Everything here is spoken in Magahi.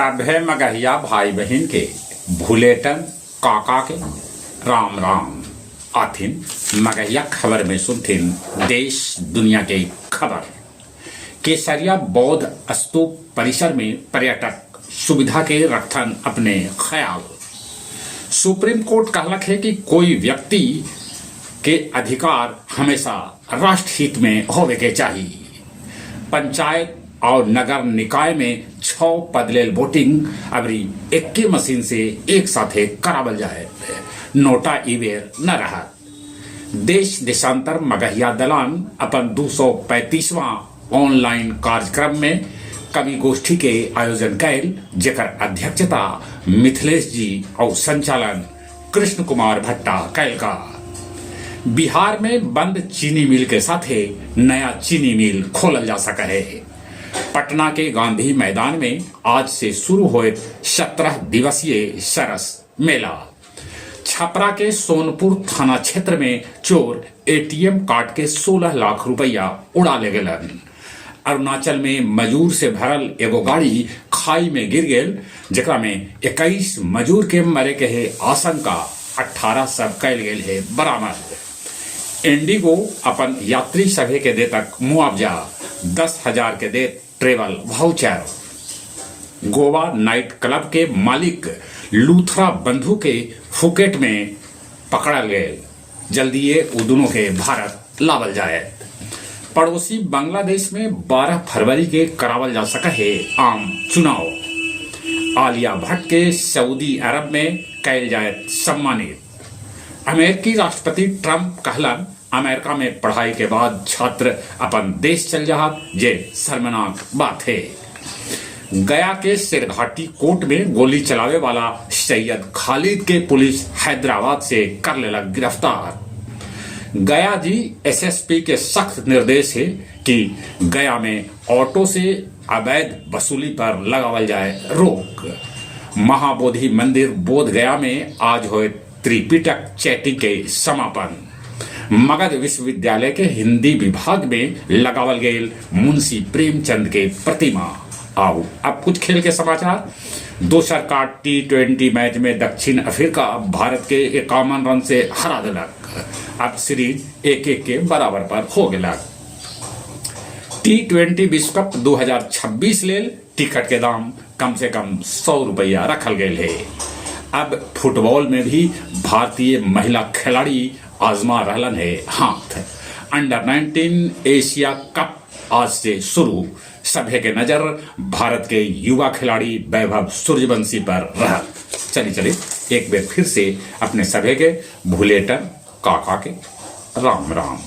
सभे मगहिया भाई बहिन के भुलेटन काका के राम राम। आथिन मगहिया खबर में सुनथिन देश दुनिया के खबर। केसरिया बौद्ध स्तूप परिसर में पर्यटक सुविधा के रखथन अपने ख्याल। सुप्रीम कोर्ट कहलक है कि कोई व्यक्ति के अधिकार हमेशा राष्ट्रहित में होवे के चाहिए। पंचायत और नगर निकाय में 6 पद लेल वोटिंग अबरी एक्के मशीन से एक साथे करावल जाए, नोटा ई बेर न रहत। देश देशांतर मगहिया दलान अपन 235वां ऑनलाइन कार्यक्रम में कवि गोष्ठी के आयोजन कैल, जेकर अध्यक्षता मिथिलेश जी और संचालन कृष्ण कुमार भट्टा कैल का। बिहार में बंद चीनी मिल के साथे नया चीनी मिल खोलल जा सका है। पटना के गांधी मैदान में आज से शुरू होए 17 दिवसीय सरस मेला। छपरा के सोनपुर थाना क्षेत्र में चोर एटीएम कार्ड के 16 लाख रुपया उड़ा ले गेलन। अरुणाचल में मजूर से भरल एगो गाड़ी खाई में गिर गेल, जेकरा में 21 मजूर के मरे के है आशंका, 18 सब कैल गेल है बरामद। इंडिगो अपन यात्री सभे के दे तक मुआवजा, 10,000 के दे travel voucher. Goa night club के मालिक लूथरा बंधु के फुकेट में पकड़ल गए, जल्दीए उ दोनों के भारत लावल जाए। पड़ोसी बांग्लादेश में 12 फरवरी के करावल जा सका है आम चुनाव। आलिया भट्ट के सऊदी अरब में कैल जाए सम्मानित। अमेरिकी राष्ट्रपति ट्रंप कहलन अमेरिका में पढ़ाई के बाद छात्र अपन देश चल जात, जे शर्मनाक बात है। गया के शेरघाटी कोर्ट में गोली चलावे वाला सैयद खालिद के पुलिस हैदराबाद से कर लेलक गिरफ्तार। गया जी एसएसपी के सख्त निर्देश है कि गया में ऑटो से अवैध वसूली पर लगावल जाए रोक। महाबोधि मंदिर बोध गया में आज होए त्रिपिटक चैटिंग के समापन। मगध विश्वविद्यालय के हिंदी विभाग में लगावल गए मुंशी प्रेमचंद के प्रतिमा। आओ अब कुछ खेल के समाचार। दोसर का T20 match में दक्षिण अफ्रीका भारत के 51 रन से हरा दिलक। अब सीरीज 1-1 के बराबर पर हो गया। T20 विश्व कप 2026 लेल टिकट के दाम कम से कम 100 रुपया रखल गए है। अब फुटबॉल में भी भारतीय महिला खिलाड़ी आजमा रहलन है हाथ। अंडर 19 एशिया कप आज से शुरू। सभे के नजर भारत के युवा खिलाड़ी वैभव सूर्यवंशी पर रहा। चलिए चलिए एक बार फिर से अपने सभे के भुलेटन काका के राम राम।